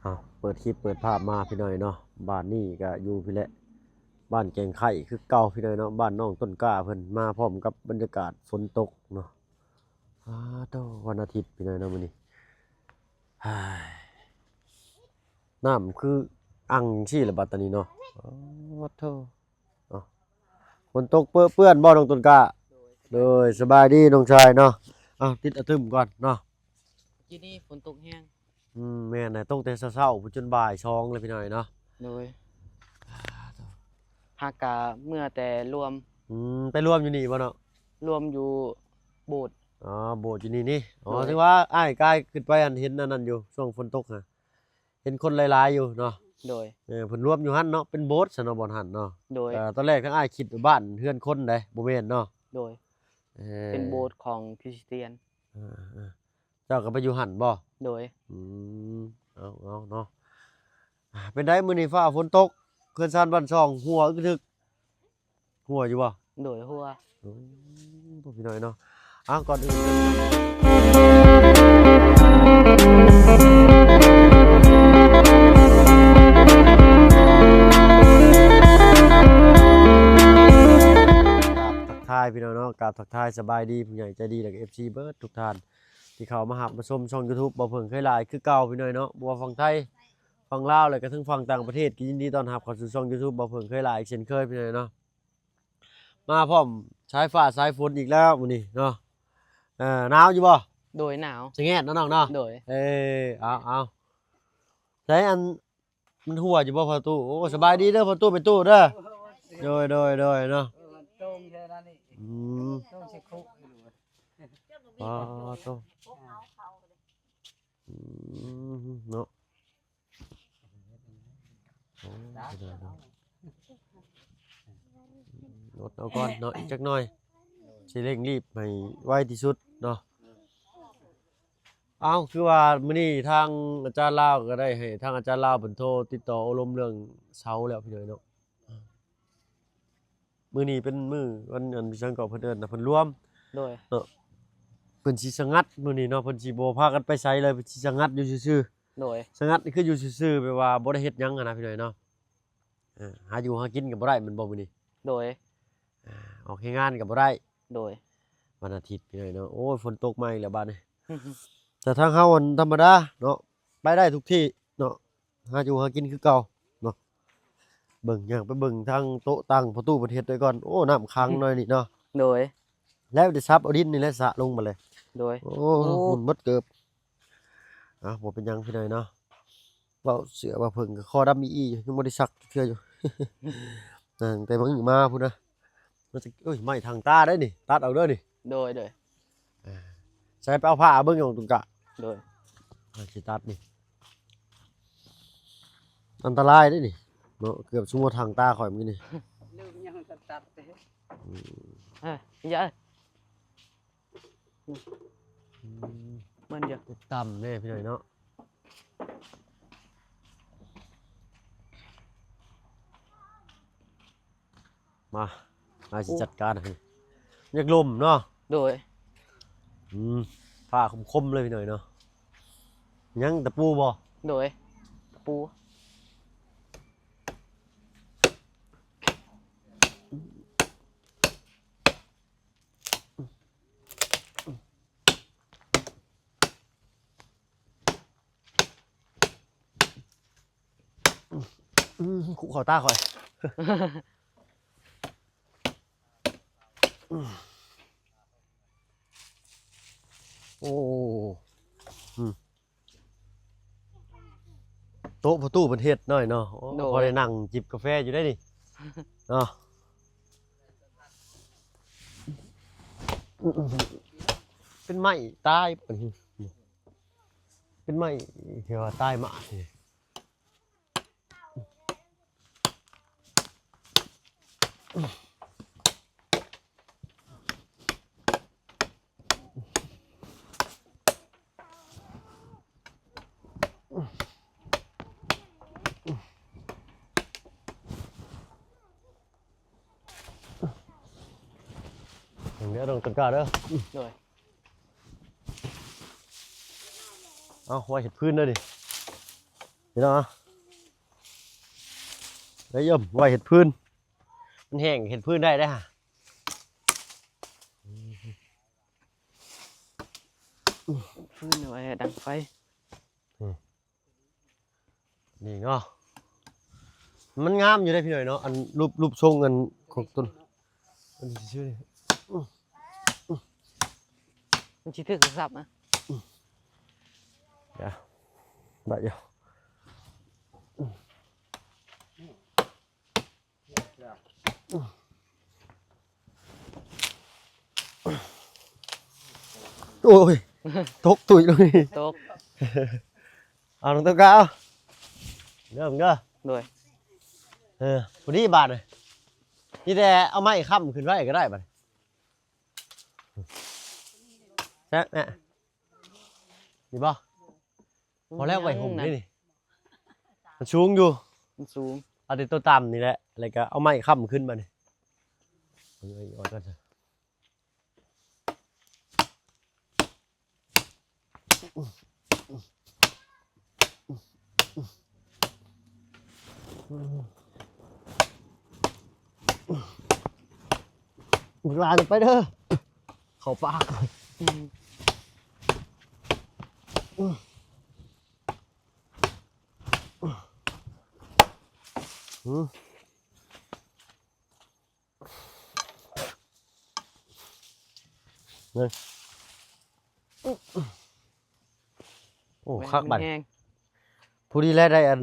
ເອົາ ເປີດຄລິບເປີດພາບມາພີ່ນ້ອງເນາະ, ບ້ານນີ້ກໍຢູ່ພີ້ແຫຼະ ບ້ານແກງໄຂ່ຄືເກົ່າພີ່ນ້ອງເນາະ, ບ້ານນ້ອງຕົ້ນກ້າເພິ່ນ ມາພ້ອມກັບບັນຍາກາດຝົນຕົກເນາະ. ອາໂທ້ ວັນອາທິດພີ່ນ້ອງເນາະ ມື້ນີ້ ນ້ຳຄືອັ່ງຈັ່ງຊີ້ລະບັດຕານີ້ເນາະ. ອາໂທ້ ເອົ້າ ຝົນຕົກເປິເປື້ອນບໍ່ນ້ອງຕົ້ນກ້າ? ໂດຍ ສະບາຍດີນ້ອງຊາຍເນາະ. ເອົາ ຕິດອະຕຶມກ່ອນເນາະ. ກີ້ນີ້ຝົນຕົກແຮງ. ອືມ ແມ່ນນະ ຕົກແຕ່ເຊົ້າໆ ພຸ້ນຈົນບ່າຍສອງແລ້ວພີ່ນ້ອງເນາະ. ໂດຍ ຫາກະເມືອແຕ່ລວມ. ອືມ ໄປລວມຢູ່ນີ້ບໍ່ເນາະ? ລວມຢູ່ໂບດ. ອໍ ໂບດຢູ່ນີ້ນີ້. ອໍ ໂດຍ ຖືວ່າອ້າຍກາຍຂຶ້ນໄປ ອັນ ເຫັນອັນນັ້ນຢູ່ ຊ່ວງຝົນຕົກຫັ້ນ ເຫັນຄົນຫຼາຍໆຢູ່ເນາະ. ໂດຍ ເອີ ເພິ່ນລວມຢູ່ຫັ້ນເນາະ ເປັນໂບດຊັ້ນເນາະ ບ່ອນຫັ້ນເນາະ. ໂດຍ ເອີ ຕອນແລກທາງອ້າຍຄິດວ່າບ້ານເຮືອນຄົນໃດ໋ ບໍ່ແມ່ນເນາະ. ໂດຍ ເອີ ເປັນໂບດຂອງຄຣິສຕຽນ. ເອີໆ ເຈົ້າກໍໄປຢູ່ຫັ້ນບໍ່? ໂດຍ ອືມ ເອົາໆ ເນາະ. ເປັນໃດມື້ນີ້ຟ້າຝົນຕົກ ເຮືອນຊານບ້ານຊ່ອງຮົ່ວອຶກທຶກ ຮົ່ວຢູ່ບໍ່? ໂດຍ ຮົ່ວ. ໂອ້ ພີ່ນ້ອງເນາະ. ເອົາ ກ່ອນອື່ນ ກາບທັກທາຍພີ່ນ້ອງເນາະ, ກາບທັກທາຍສະບາຍດີຜູ້ໃຫຍ່ໃຈດີ ແລະກໍເອັຟຊີເບິດທຸກທ່ານ ທີ່ເຂົ້າມາຮັບມາຊົມຊ່ອງຢູທູບ ບໍ່ເພິ່ງເຄີຍຫຼາຍຄືເກົ່າພີ່ນ້ອງເນາະ. ບໍ່ວ່າຝັ່ງໄທ ຝັ່ງລາວ ແລະກະເຖິງຝັ່ງຕ່າງປະເທດ ກໍຍິນດີຕ້ອນຮັບເຂົ້າສູ່ຊ່ອງຢູທູບ ບໍ່ເພິ່ງເຄີຍຫຼາຍເຊັ່ນເຄີຍພີ່ນ້ອງເນາະ. ມາພ້ອມສາຍຟ້າສາຍຝົນອີກແລ້ວມື້ນີ້ເນາະ. ເອີ ໜາວຢູ່ບໍ່? ໂດຍ ໜາວ. ສະແງດເນາະນ້ອງເນາະ. ໂດຍ ເອີ ເອົາໆ ໃສ ອັນ ມັນຮົ່ວຢູ່ບໍ່ພໍ່ຕູ້? ໂອ້ ສະບາຍດີເດີພໍ່ຕູ້ແມ່ຕູ້ເດີ. ໂດຍໆໆ ເນາະ. ອືມ ອໍ ໂຕ ອືມ ເນາະ. ໂອ້ ອດເອົາກ່ອນເນາະ ອີກຈັກໜ້ອຍ ຊິເລັ່ງລີບໃຫ້ໄວທີ່ສຸດເນາະ. ເອົ້າ ຄືວ່າມື້ນີ້ທາງອາຈານລາວກໍໄດ້ໃຫ້ທາງອາຈານລາວເພິ່ນໂທຕິດຕໍ່ໂອ້ລົມເລື່ອງເສົາແລ້ວພີ່ນ້ອງເນາະ. ມື້ນີ້ເປັນມື້ວັນ ອັນ ຫຍັງເກາະ ເພິ່ນເອີ້ນນະ ເພິ່ນລວມ. ໂດຍ ເນາະ ເພິ່ນຊິສະຫງັດມື້ນີ້ເນາະ, ເພິ່ນຊິບໍ່ພາກັນໄປໃສເລີຍ ເພິ່ນຊິສະຫງັດຢູ່ຊື່ໆ. ໂດຍ ສະຫງັດນີ້ຄືຢູ່ຊື່ໆ ແບບວ່າບໍ່ໄດ້ເຮັດຫຍັງຫັ້ນນະພີ່ນ້ອງເນາະ. ເອີ ຫາຢູ່ຫາກິນກໍບໍ່ໄດ້ແມ່ນບໍ່ມື້ນີ້? ໂດຍ ອາ ອອກແຮງງານກໍບໍ່ໄດ້. ໂດຍ ວັນອາທິດພີ່ນ້ອງເນາະ. ໂອ້ຍ ຝົນຕົກມາອີກແລ້ວບາດນີ້. ແຕ່ທາງເຮົາ ອັນ ທຳມະດາເນາະ ໄປໄດ້ທຸກທີ່ເນາະ ຫາຢູ່ຫາກິນຄືເກົ່າເນາະ. ເບິ່ງ ຍ່າງໄປເບິ່ງທາງໂຕະຕັ່ງພໍ່ຕູ້ເພິ່ນເຮັດໄວ້ກ່ອນ. ໂອ້ ນ້ຳຂັງໜ້ອຍນີ້ເນາະ. ໂດຍ ແລ້ວໄດ້ສັບເອົາດິນນີ້ແຫຼະສະລົງມາເລີຍ. ໂດຍ ໂອ້ ໂອ້ ໝຸ່ນໝົດເກີບ. ເອົ້າ ບໍ່ເປັນຫຍັງພີ່ນ້ອງເນາະ. ເວົ້າເສື້ອວ່າເພິ່ງກໍຄໍດຳອີ່ໆຢູ່ ຍັງບໍ່ໄດ້ຊັກເທື່ອຢູ່. ຕັ້ງແຕ່ມື້ມາພຸ້ນນະ. ມັນຈະ ໂອ້ຍ ໄມ້ຖັງຕາໄດ໋ນີ້ ຕັດເອົາເດີນີ້. ໂດຍ ໂດຍ ເອີ ໃສ່ໄປເອົາຜ້າເບິ່ງຢູ່ຕຸງກະ. ໂດຍ ເອົາຊິຕັດນີ້ ອັນຕະລາຍເດ້ນີ້ເນາະ, ເກືອບຊຸມຫົວຖັງຕາຂ້ອຍມື້ນີ້. ລືມຫຍັງຕັດເດ້. ອືມ ເອີ ຢ່າ ອືມ ມັນຢາກຕ່ຳເດ້ພີ່ນ້ອງເນາະ. ມາ ມາຊິຈັດການໃຫ້. ຢາກລົມເນາະ. ໂດຍ ອືມ ຜ້າຄົມໆເລີຍພີ່ນ້ອງເນາະ. ຍັງຕະປູບໍ່? ໂດຍ ຕະປູ. ອືມ ຄຸເຂົ້າຕາຂ້ອຍ. ໂອ້ ອືມ ໂຕະພໍ່ຕູ້ເພິ່ນເຮັດໜ້ອຍເນາະ. ໂອ້ ໂດຍ ພໍໄດ້ນັ່ງຈິບກາແຟຢູ່ໄດ໋ນີ້ເນາະ. ເປັນໄມ້ຕາຍ ເປັນໄມ້ທີ່ວ່າຕາຍໝາກນີ້. ເດີ ຕ້ອງກະເດີ. ໂດຍ ເອົາໄວ້ເຮັດພື້ນເດີນີ້. ພີ່ນ້ອງ ໄດ້ຍົມໄວ້ເຮັດຟືນ ມັນແຫ້ງເຮັດຟືນໄດ້ເດ້ ຟືນໄວ້ດັງໄຟ ອືມ ນີ້ເນາະ ມັນງາມຢູ່ເດ້ພີ່ນ້ອງເນາະ ອັນຮູບ ຮູບຊົງອັນຂອງຕົ້ນ ອັນນີ້ຊື່ ມັນຊິຖືກສັບນະ ດຽວ ໄດ້ຢູ່ ໂອ້ຍ ຕົກຕຸ້ຍເລີຍ ຕົກ ເອົາ ນ້ອງຕົກກະເອົາ ເດີ ເດີ ໂດຍ ເອີ ພໍດີບາດນີ້ ມີແຕ່ເອົາໄມ້ຄ້ຳຂຶ້ນໄວ້ກໍໄດ້ບາດນີ້ ແຊະແນະ ນີ້ບໍ່? ພໍແລ້ວໄວ້ຫົ່ມນີ້ນີ້ ມັນສູງຢູ່ ມັນສູງ ເອົາແຕ່ໂຕຕ່ຳນີ້ແຫຼະ ແລ້ວກໍເອົາໄມ້ຄ້ຳຂຶ້ນບາດນີ້ ເອົາອີກ ເອົາອີກກ່ອນ ບັກຫຼານໄປເດີ ເຂົ້າປາກ ອືມ ອືມ ເບິ່ງ ໂອ້ ແມ່ນ ຄັກບາດ ແຮງ ພໍດີແລ້ວ ໄດ້ອັນ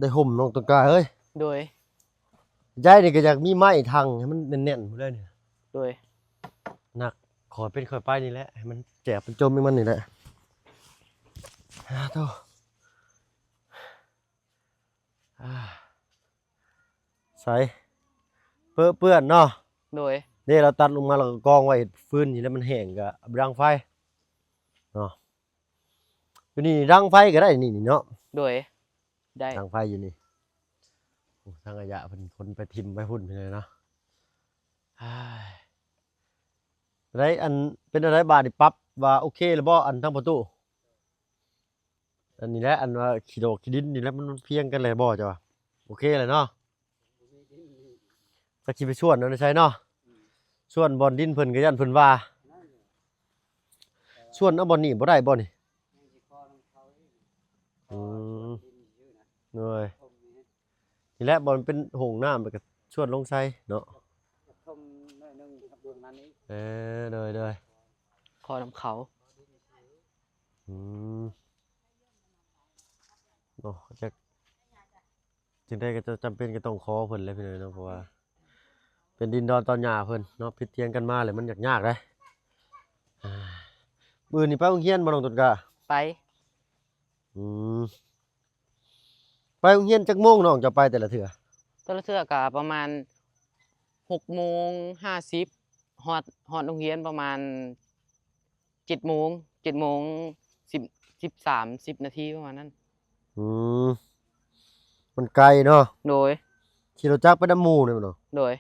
ໄດ້ຫົ່ມນ້ອງຕົ້ນກ້າເອີຍ ໂດຍ ຍາຍນີ້ກໍຢາກມີໄມ້ທັງໃຫ້ມັນແໜ້ນໆ ພຸ້ນເດີນີ້ ໂດຍ ໜັກ ຄ່ອຍເປັນຄ່ອຍໄປນີ້ແຫຼະ ໃຫ້ມັນແຈບມັນຈົມໃຫ້ມັນນີ້ແຫຼະ ອາ ໂທ້ ອາ ໃສ ເປິເປື້ອນເນາະ ໂດຍ ເດ້ ລາວຕັດລົງມາ ລາວກໍກອງໄວ້ເຮັດຟືນນີ້ແຫຼະ ມັນແຫ້ງກໍເອົາໄປດັງໄຟເນາະ ຢູ່ນີ້ດັງໄຟກໍໄດ້ນີ້ ນີ້ເນາະ ໂດຍ ໄດ້ ດັງໄຟຢູ່ນີ້ ໂອ້ ທາງອາຍະເພິ່ນຂົນໄປຖິ້ມໄວ້ພຸ້ນພີ່ນ້ອງເນາະ ເອີຍ ໄດ້ ອັນ ເປັນແນວໃດບາດນີ້ ປັບວ່າໂອເຄແລ້ວບໍ່ ອັນ ທາງປະຕູ? ອັນນີ້ແຫຼະ ອັນວ່າຂີ້ດອກຂີ້ດິນນີ້ແຫຼະ ມັນພຽງກັນແລ້ວບໍ່ ເຈົ້າວ່າ ໂອເຄແລ້ວເນາະ ຈັກຊິໄປສວນເອົາໃນໃສເນາະ ສວນບ່ອນດິນເພິ່ນກໍຢ້ານເພິ່ນວ່າ ສວນເອົາບ່ອນນີ້ບໍ່ໄດ້ບໍ່ນີ້? ອືມ ໂດຍ ນີ້ແຫຼະ ບ່ອນເປັນໂຫງນ້ຳ ແລ້ວກໍສວນລົງໃສ່ເນາະ ເອີ ໂດຍໆ ຂໍນຳເຂົາ ອືມ ເນາະ ຈັກ ຈັ່ງໃດກໍຈຳເປັນກໍຕ້ອງຂໍເພິ່ນແຫຼະພີ່ນ້ອງເນາະ ເພາະວ່າເປັນດິນດອນຕອນຫຍ້າເພິ່ນເນາະ ຜິດຖຽງກັນມາແລ້ວມັນຍາກໆເດ້ ອາ ມື້ນີ້ໄປໂຮງຮຽນບໍ່ນ້ອງຕົ້ນກ້າ? ໄປ ອືມ ໄປໂຮງຮຽນຈັກໂມງນ້ອງເຈົ້າໄປແຕ່ລະເທື່ອ? ແຕ່ລະເທື່ອກໍປະມານຫົກໂມງຫ້າສິບ ຮອດ ຮອດໂຮງຮຽນປະມານ ເຈັດໂມງ ເຈັດໂມງສິບ ສິບສາມ ສິບນາທີປະມານນັ້ນ ອືມ ມັນໄກເນາະ ໂດຍ ຂີ່ລົດຈັກໄປນຳໝູ່ນີ້ແມ່ນບໍ່? ໂດຍ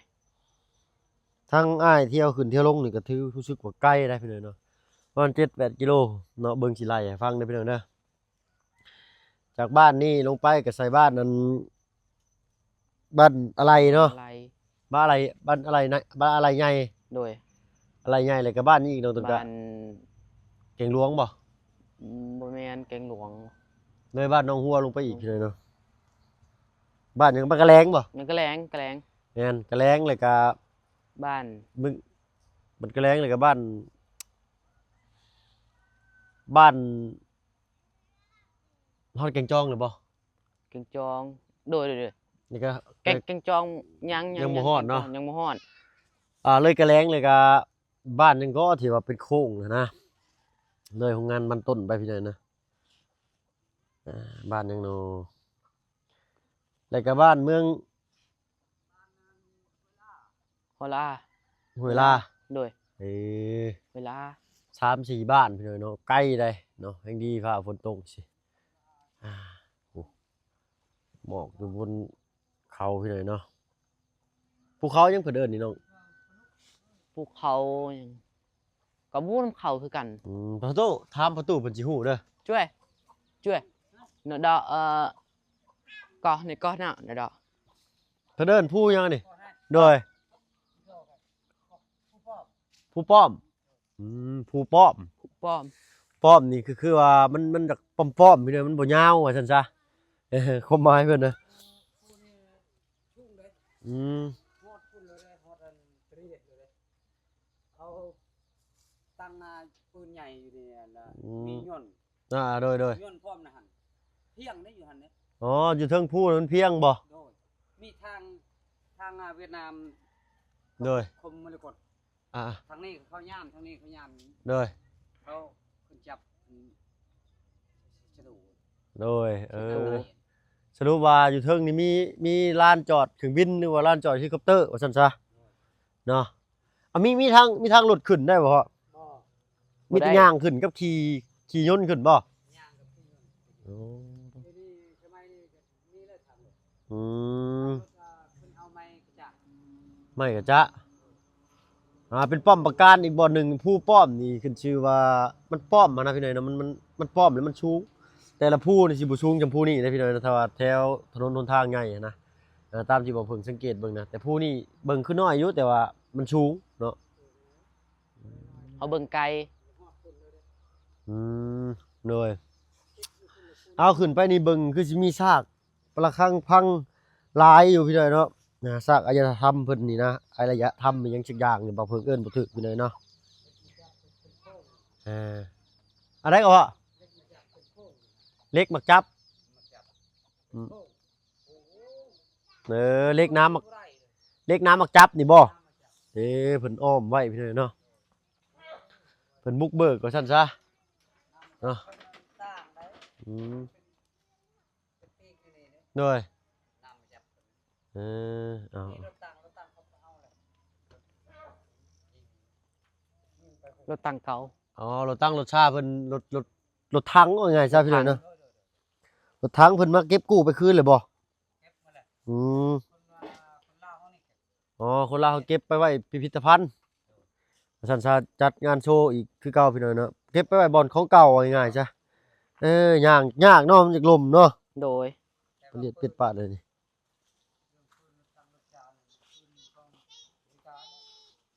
ທັງອ້າຍທ່ຽວຂຶ້ນທ່ຽວລົງນີ້ກໍຖື ຮູ້ສຶກວ່າໄກໄດ໋ພີ່ນ້ອງເນາະ ປະມານເຈັດແປດກິໂລເນາະ ເບິ່ງຊິໄລ່ໃຫ້ຟັງເດີພີ່ນ້ອງເດີ ຈາກບ້ານນີ້ລົງໄປກໍໃສ່ບ້ານອັນ ບ້ານອາໄລເນາະ ອາໄລ ບ້ານອາໄລ ບ້ານອາໄລໃຫຍ່ ໂດຍ ອາໄລໃຫຍ່ ແລ້ວກໍບ້ານນີ້ອີກນ້ອງຕົ້ນກ້າ ບ້ານແກງຫຼວງບໍ່? ອືມ ບໍ່ແມ່ນແກງຫຼວງ ເລີຍບ້ານໜອງຫົວລົງໄປອີກເນາະ ບ້ານຫຍັງ ບ້ານກະແລງບໍ່? ແມ່ນກະແລງ ກະແລງ ແມ່ນກະແລງ ແລ້ວກໍບ້ານ ບ້ານກະແລງ ແລ້ວກໍບ້ານ ບ້ານ ຮອດແກງຈອງແລ້ວບໍ່? ແກງຈອງ ໂດຍໆ ນີ້ກໍ ແກງ ແກງຈອງຍັງ ຍັງ ຍັງບໍ່ຮອດເນາະ ຍັງບໍ່ຮອດ ອ່າ ເລີຍກະແລງ ເລີຍກະບ້ານຫຍັງກໍທີ່ວ່າເປັນໂຄ້ງຫັ້ນນະ ເລີຍໂຮງງານມັນຕົ້ນໄປພີ່ນ້ອງນະ ອ່າ ບ້ານຫຍັງເນາະ ແລ້ວກະບ້ານເມືອງ ຫ້ວຍລາ ຫ້ວຍລາ ໂດຍ ເອີ ຫ້ວຍລາ ສາມສີ່ບ້ານພີ່ນ້ອງເນາະ ໃກ້ໃດເນາະ ແຮ່ງດີຟ້າຝົນຕົກຊີ້ ອ່າ ໂອ້ ໝອກຢູ່ບົນເຂົາພີ່ນ້ອງເນາະ ພູເຂົາຫຍັງເພິ່ນເອີ້ນນີ້ນ້ອງ? ພູເຂົາຫຍັງ ກໍບໍ່ຮູ້ນຳເຂົາຄືກັນ ອືມ ປະຕູ ຖາມປະຕູເພິ່ນຊິຮູ້ເດີ ຈວຍ ຈວຍ ເນາະ ດາ ເອີ ກໍໃນກໍນ້ຳນີ້ດອກ. ເພິ່ນເອີ້ນພູຫຍັງນີ້? ໂດຍ ພູປ້ອມ. ອືມ ພູປ້ອມ ພູປ້ອມ ປ້ອມນີ້ຄື ຄືວ່າມັນ ມັນຈະປ້ອມໆ ພີ່ນ້ອງ ມັນບໍ່ຍາວວ່າຊັ້ນຊະ. ເອີ ຄວາມໝາຍເພິ່ນນະ. ອືມ ຮອດພຸ້ນແລ້ວເດ້ ຮອດອັນຕະເລດແລ້ວເດ້. ເຂົາຕັ້ງ ອ່າ ປືນໃຫຍ່ຢູ່ນີ້ ອັນນະ ອືມ ມີຍົນ ອ່າ ໂດຍໆ ຍົນພ້ອມນະຫັ້ນ ພຽງໄດ້ຢູ່ຫັ້ນເດ້. ອໍ ຢູ່ເທິງພູນັ້ນມັນພຽງບໍ່? ໂດຍ ມີທາງ ທາງ ອ່າ ຫວຽດນາມ ໂດຍ ຄົມມະລະກົດ ອ່າ ທາງນີ້ເຂົາຍາມ ທາງນີ້ເຂົາຍາມ ໂດຍ ເຂົາຂຶ້ນຈັບ ອືມ ສະດູ ໂດຍ ເອີ ສະດູ ສະຫຼຸບວ່າຢູ່ເທິງນີ້ມີ ມີລານຈອດເຄື່ອງບິນ ຫຼືວ່າລານຈອດເຮລິຄອບເຕີວ່າຊັ້ນຊະເນາະ. ອ່ະ ມີ ມີທາງ ມີທາງລົດຂຶ້ນໄດ້ບໍ່? ບໍ່ ມີແຕ່ ບໍ່ໄດ້ ຍ່າງຂຶ້ນກັບຂີ່ ຂີ່ຍົນຂຶ້ນບໍ່? ຍ່າງກັບຂີ່ຍົນ. ໂອ້ ດຽວນີ້ສະໄໝນີ້ ອືມ ເພິ່ນເອົາໄມ້ກະຈະ ໄມ້ກະຈະ ອ່າ ເປັນປ້ອມປາການອີກບ່ອນໜຶ່ງ. ພູປ້ອມນີ້ຂຶ້ນຊື່ວ່າມັນປ້ອມຫັ້ນນະພີ່ນ້ອງເນາະ ມັນ ມັນ ມັນປ້ອມແລ້ວມັນສູງ. ແຕ່ລະພູນີ້ຊິບໍ່ສູງສ່ຳພູນີ້ເດ້ພີ່ນ້ອງເນາະ ຖ້າວ່າແຖວຖະໜົນຫົນທາງໃຫຍ່ຫັ້ນນະ. ເອີ ຕາມທີ່ບ່າວເພິ່ງສັງເກດເບິ່ງນະ ແຕ່ພູນີ້ເບິ່ງຄືນ້ອຍຢູ່ ແຕ່ວ່າມັນສູງເນາະ ເຮົາເບິ່ງໄກ. ອືມ ໂດຍ ເອົາ ຂຶ້ນໄປນີ້ເບິ່ງຄືຊິມີຊາກ ປະລະຄັງພັງຫຼາຍຢູ່ພີ່ນ້ອງເນາະ. ນະ ຊາກອາຍະທຳເພິ່ນນີ້ນະ ອາຍະທຳອີ່ຫຍັງສັກຢ່າງນີ້ ບ່າວເພິ່ງເອີ້ນບໍ່ຖືກພີ່ນ້ອງເນາະ. ເອີ ອັນໃດກໍພໍ່? ເຫຼັກໝາກຈັບ ອືມ ເອີ ເຫຼັກນ້ຳໝາກ ເຫຼັກນ້ຳໝາກຈັບນີ້ບໍ່? ເອີ ເພິ່ນອ້ອມໄວ້ພີ່ນ້ອງເນາະ ເພິ່ນບຸກເບີກວ່າຊັ້ນຊະເນາະ. ອືມ ໂດຍ ເອີ ເອົາ ລົດຕັງເກົ່າ. ອໍ ລົດຕັງລົດຊາເພິ່ນ ລົດ ລົດ ລົດຖັງ ເວົ້າງ່າຍຊະພີ່ນ້ອງເນາະ. ລົດຖັງເພິ່ນມາເກັບກູ້ໄປຄືນແລ້ວບໍ່? ອືມ ອໍ ຄົນລາວເຮົາເກັບໄປໄວ້ພິພິທະພັນ ວ່າຊັ້ນຊະ ຈັດງານໂຊອີກຄືເກົ່າພີ່ນ້ອງເນາະ ເກັບໄປໄວ້ບ່ອນຂອງເກົ່າ ເວົ້າງ່າຍຊະ. ເອີ ຍ່າງຍາກເນາະ ມັນຢາກລົມເນາະ. ໂດຍ ປຽດເປັດປາດເລີຍນີ້.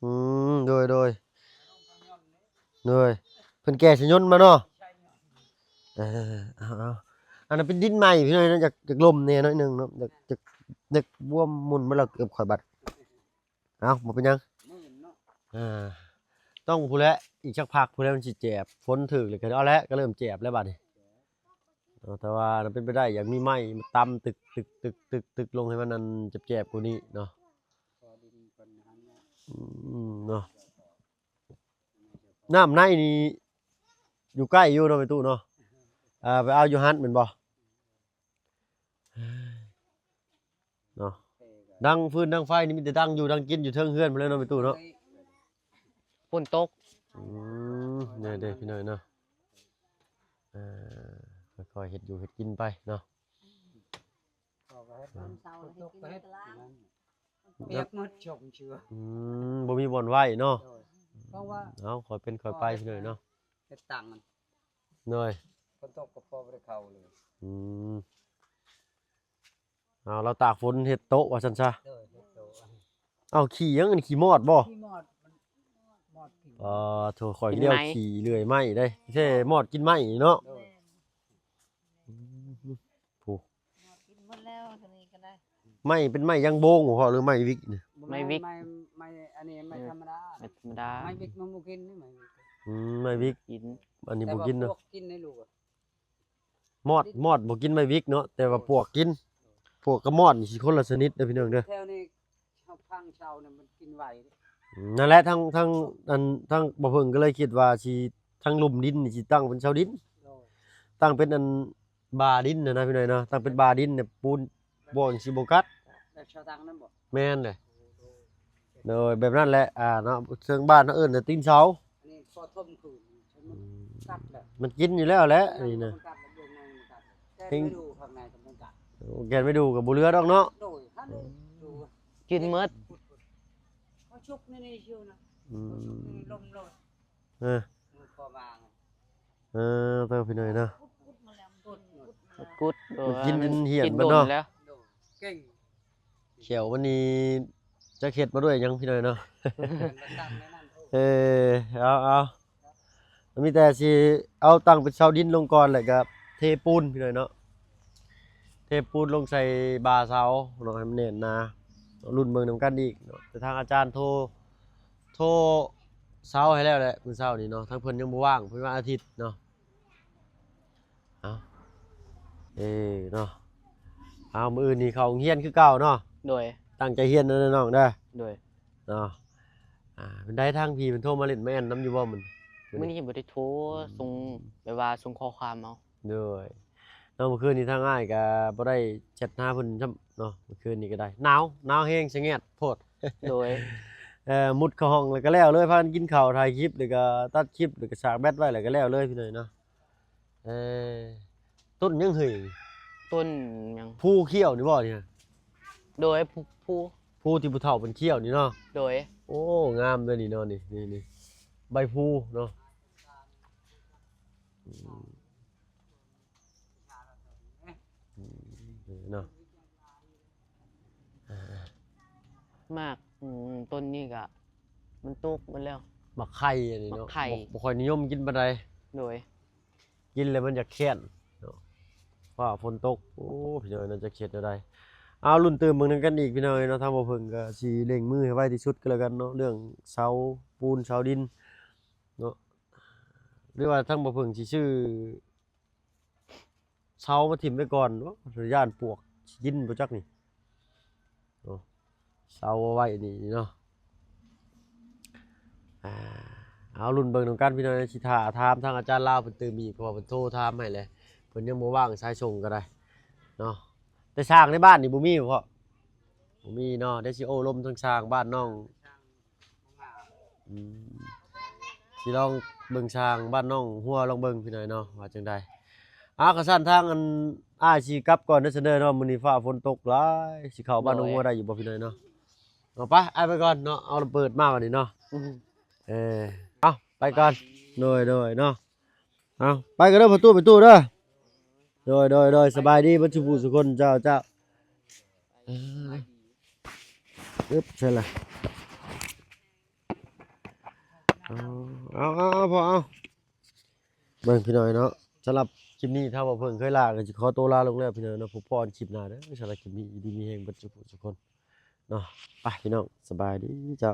ອືມ ໂດຍ ໂດຍ ໂດຍ ເພິ່ນແກ່ສະຍົນມາເນາະ. ເອີ ເອົາໆ ອັນນັ້ນເປັນດິນໃໝ່ພີ່ນ້ອງເນາະ ຢາກ ຢາກລົມແດ່ໜ້ອຍໜຶ່ງເນາະ ຢາກ ຢາກ ຢາກບວມໝຸ່ນມາແລ້ວເກີບຂ້ອຍບັດ. ເອົາ ບໍ່ເປັນຫຍັງ ເອີ ຕ້ອງພຸ້ນແຫຼະ ອີກຈັກພັກພຸ້ນແຫຼະມັນຊິແຈບ ຝົນຖືກແລ້ວກໍເອົາແຫຼະ ກໍເລີ່ມແຈບແລ້ວບາດນີ້. ເນາະ ແຕ່ວ່າເປັນໄປໄດ້ ຢາກມີໄມ້ມາຕຳຕຶກໆໆໆລົງໃຫ້ມັນອັນແຈບໆກວ່ານີ້ເນາະ. ອືມ ເນາະ ນ້ຳໃນນີ້ຢູ່ໃກ້ຢູ່ເນາະ ແມ່ຕູ້ເນາະ. ອ່າ ໄປເອົາຢູ່ຫັ້ນແມ່ນບໍ່? ເນາະ ດັງຟືນດັງໄຟນີ້ມີແຕ່ດັງຢູ່ດັງກິນຢູ່ເທິງເຮືອນພຸ້ນແຫຼະເນາະ ແມ່ຕູ້ເນາະ. ຝົນຕົກ ອືມ ເດີໆ ພີ່ນ້ອງເນາະ ເອີ ຄ່ອຍໆເຮັດຢູ່ເຮັດກິນໄປເນາະ. ເອົາໄວ້ໃຫ້ມັນເຊົາ ເຮັດກິນໃນຕະຫຼາດ ປຽກໝົດ ຊົມເຊືອ ອືມ ບໍ່ມີບ່ອນໄວ້ເນາະ. ເອົາ ຄ່ອຍເປັນຄ່ອຍໄປ ພີ່ນ້ອງເນາະ ເຮັດຕັງ ໂດຍ ຝົນຕົກກໍພໍບໍ່ໄດ້ເຂົ້າເລີຍ. ອືມ ເອົາ ລາວຕາກຝົນເຮັດໂຕະວ່າຊັ້ນຊະ. ໂດຍ ເຮັດໂຕະ ເອົາ ຂີ້ຫຍັງອັນນີ້ ຂີ້ມອດບໍ່? ຂີ້ມອດ ມັນມອດກິນ ອໍ ໂທ້ ຂ້ອຍ ກິນໄມ້ ເລີຍຂີ້ເລື່ອຍໄມ້ເດ້ ແທ້ມອດກິນໄມ້ເນາະ. ໂດຍ ອືມ ຜູ້ ມອດກິນໝົດແລ້ວ ໂຕນີ້ກໍໄດ້. ໄມ້ເປັນໄມ້ຢາງໂບງບໍ່ ຫຼືໄມ້ວິກນີ້? ບໍ່ແມ່ນ ໄມ້ວິກ ໄມ້ ໄມ້ອັນນີ້ໄມ້ທຳມະດາ ໄມ້ທຳມະດາ ໄມ້ວິກມັນບໍ່ກິນນີ້ ໄມ້ວິກ ອືມ ໄມ້ວິກກິນ ອັນນີ້ບໍ່ກິນເນາະ ແຕ່ວ່າປວກກິນໃນລູກ ມອດ ມອດບໍ່ກິນໄມ້ວິກເນາະ ແຕ່ວ່າປວກກິນ. ປວກກັບມອດນີ້ຊິຄົນລະຊະນິດເດີພີ່ນ້ອງເດີ ແຖວນີ້ເຮົາພັງເຊົານີ້ມັນກິນໄວເດ້. ອືມ ນັ້ນແຫຼະ ທາງ ທາງອັນ ທາງບ່າວເພິ່ງກໍເລີຍຄິດວ່າຊິ ທາງລຸ່ມດິນນີ້ຊິຕັ້ງເປັນເສົາດິນ ໂດຍ ຕັ້ງເປັນອັນ ບ່າດິນຫັ້ນນະພີ່ນ້ອງເນາະ ຕັ້ງເປັນບ່າດິນນີ້ ປູນບ່ອງຊິບໍ່ກັດ ແບບເສົາຕັ້ງນັ້ນບໍ່? ແມ່ນແຫຼະ ໂດຍ ແບບນັ້ນແຫຼະ ອ່າ ເນາະ ເຊິ່ງບ້ານເຮົາເອີ້ນແຕ່ຕີນເສົາ. ອັນນີ້ພໍຖົມຄືນ ອືມ ກັດແຫຼະ ມັນກິນຢູ່ແລ້ວແຫຼະ ອັນນີ້ນະ ມັນກັດແລ້ວ ເບື້ອງໃນມັນກັດ ແກ່ນໄມ້ດູ່ຂ້າງໃນກໍມັນກັດ ໂອ້ ແກ່ນໄມ້ດູ່ກໍບໍ່ເຫຼືອດອກເນາະ. ໂດຍ ຫັ້ນເດ້ ອືມ ກິນໝົດ ເຂົາຊຸກໃນນີ້ຊິວນະ ອືມ ເຂົາຊຸກໃນນີ້ລົມໂລດ ເອີ ເອີ ເຕີພີ່ນ້ອງເນາະ ຂຸດ ຂຸດມາແລ້ວ ຂຸດ ຂຸດມາ ກຸດ ມັນກິນຈົນຫ້ຽນເບິດເນາະ ແລ້ວ ແຂ້ວມັນນີ້ຈັກເຮັດມາດ້ວຍຫຍັງພີ່ນ້ອງເນາະ. ເອີ ເອົາໆ ມີແຕ່ຊິເອົາຕັ້ງເປັນເສົາດິນລົງກ່ອນ ແລ້ວກໍເທປູນພີ່ນ້ອງເນາະ ເທປູນລົງໃສ່ບ່າເສົາເນາະ ໃຫ້ມັນແໜ້ນໜາ. ລຸ້ນເບິ່ງນຳກັນອີກເນາະ ແຕ່ທາງອາຈານໂທ ໂທເຊົາໃຫ້ແລ້ວແຫຼະມື້ເຊົ້ານີ້ເນາະ ທາງເພິ່ນຍັງບໍ່ວ່າງ ເພິ່ນວ່າອາທິດເນາະ. ເອົາ ເອີເນາະ ເອົາ ມື້ອື່ນນີ້ເຂົ້າໂຮງຮຽນຄືເກົ່າເນາະ. ໂດຍ ຕັ້ງໃຈຮຽນເດີນ້ອງເດີ. ໂດຍ ເນາະ ອ່າ ເປັນໃດທາງພີ່ເພິ່ນໂທມາຫຼິ້ນມາແອ່ນນຳຢູ່ບໍ່ມື້ນີ້? ມື້ນີ້ບໍ່ໄດ້ໂທ ອືມ ສົ່ງ ແບບວ່າສົ່ງຂໍ້ຄວາມເອົາ. ໂດຍ ເນາະ ເມື່ອຄືນນີ້ທາງອ້າຍກໍບໍ່ໄດ້ແຊັດຫາເພິ່ນຊ້ຳເນາະ ເມື່ອຄືນນີ້ກໍໄດ້ ໜາວ ໜາວແຮງສະແງດໂພດ. ໂດຍ ເອີ ມຸດເຂົ້າຫ້ອງແລ້ວກໍແລ້ວເລີຍ ພາກັນກິນເຂົ້າ ຖ່າຍຄລິບ ແລ້ວກໍຕັດຄລິບ ແລ້ວກໍສາກແບັດໄວ້ ແລ້ວກໍແລ້ວເລີຍພີ່ນ້ອງເນາະ. ເອີ ຕົ້ນຫຍັງເຮີ້ຍ? ຕົ້ນຫຍັງ? ພູຂຽວນີ້ບໍ່ນີ້? ໂດຍ ພູ ພູ ພູທີ່ຜູ້ເຖົ້າເພິ່ນຂຽວນີ້ເນາະ. ໂດຍ ໂອ້ ງາມເດີນີ້ເນາະ ນີ້ ນີ້ ນີ້ ໃບພູເນາະ. ອືມ ອືມ ເນາະ ອ່າ ໝາກ ອືມ ຕົ້ນນີ້ກະມັນຕົກໝົດແລ້ວ ໝາກໄຂ່ອັນນີ້ເນາະ ໝາກໄຂ່ ບໍ່ ບໍ່ຄ່ອຍນິຍົມກິນປານໃດ. ໂດຍ ກິນແລ້ວມັນຢາກແຄ້ນເນາະ ຟ້າຝົນຕົກ. ໂອ້ ພີ່ນ້ອງເອີຍ ເນາະ ຈັກເຮັດແນວໃດ. ເອົາ ລຸ້ນຕື່ມເບິ່ງນຳກັນອີກ ພີ່ນ້ອງເອີຍເນາະ. ທາງບ່າວເຜິ້ງກໍຊິເລັ່ງມືໃຫ້ໄວທີ່ສຸດກໍແລ້ວກັນເນາະ ເລື່ອງເສົາປູນເສົາດິນເນາະ ຫຼືວ່າທາງບ່າວເຜິ້ງຊິຊື້ ເສົາມາຖິ້ມໄວ້ກ່ອນ ໂອ້ ຢ້ານປວກຊິກິນບໍ່ຈັກນີ້ ໂອ້ ເສົາເອົາໄວ້ນີ້ເນາະ. ອ່າ ເອົາ ລຸ້ນເບິ່ງນຳກັນ ພີ່ນ້ອງ ຊິຖ້າຖາມທາງອາຈານລາວເພິ່ນຕື່ມອີກ ເພາະວ່າເພິ່ນໂທຖາມໃຫ້ແລ້ວ ເພິ່ນຍັງບໍ່ວ່າງສາຍສົ່ງກໍໄດ້ເນາະ. ແຕ່ຊ່າງໃນບ້ານນີ້ບໍ່ມີບໍ່? ບໍ່ມີເນາະ ດຽວຊິໂອ້ລົມທາງຊ່າງບ້ານນ້ອງ ອືມ ຊິລອງເບິ່ງຊ່າງບ້ານນ້ອງຫົວລອງເບິ່ງ ພີ່ນ້ອງເນາະ ວ່າຈັ່ງໃດ. ເອົາ ຄັນຊັ້ນທາງອັນ ອ້າຍຊິກັບກ່ອນເດີຊັ້ນເດີເນາະ ມື້ນີ້ຟ້າຝົນຕົກຫຼາຍ ຊິເຂົ້າບ້ານນ້ອງຫົວໄດ້ຢູ່ບໍ່ ພີ່ນ້ອງເນາະ? ເອົາໄປ ອ້າຍໄປກ່ອນເນາະ ເອົາລະເປີດມາບັດນີ້ເນາະ. ອືມ ເອີ ເອົາ ໄປກ່ອນ ໂດຍ ໂດຍເນາະ. ເອົາ ໄປກັນເດີພໍ່ຕູ້ ແມ່ຕູ້ເດີ. ໂດຍ ໂດຍ ໂດຍ ສະບາຍດີເບິດສູ່ຜູ້ສູ່ຄົນ ເຈົ້າ ເຈົ້າ. ເອີ ອຶບ ໃສ່ລະ ເອົາ ເອົາ ເອົາ ພໍ່ເອົາ. ເບິ່ງ ພີ່ນ້ອງເນາະ ສຳລັບຄລິບນີ້ ທາງບ່າວເຜິ້ງເຄີຍລາ ກໍຊິຂໍໂຕລາລົງແລ້ວ ພີ່ນ້ອງເນາະ. ພົບພໍ້ກັນຄລິບໜ້າເດີ ສຳລັບຄລິບນີ້ ຢູ່ດີມີແຮງເບິດສູ່ຜູ້ສູ່ຄົນເນາະ. ໄປ ພີ່ນ້ອງ ສະບາຍດີເຈົ້າ.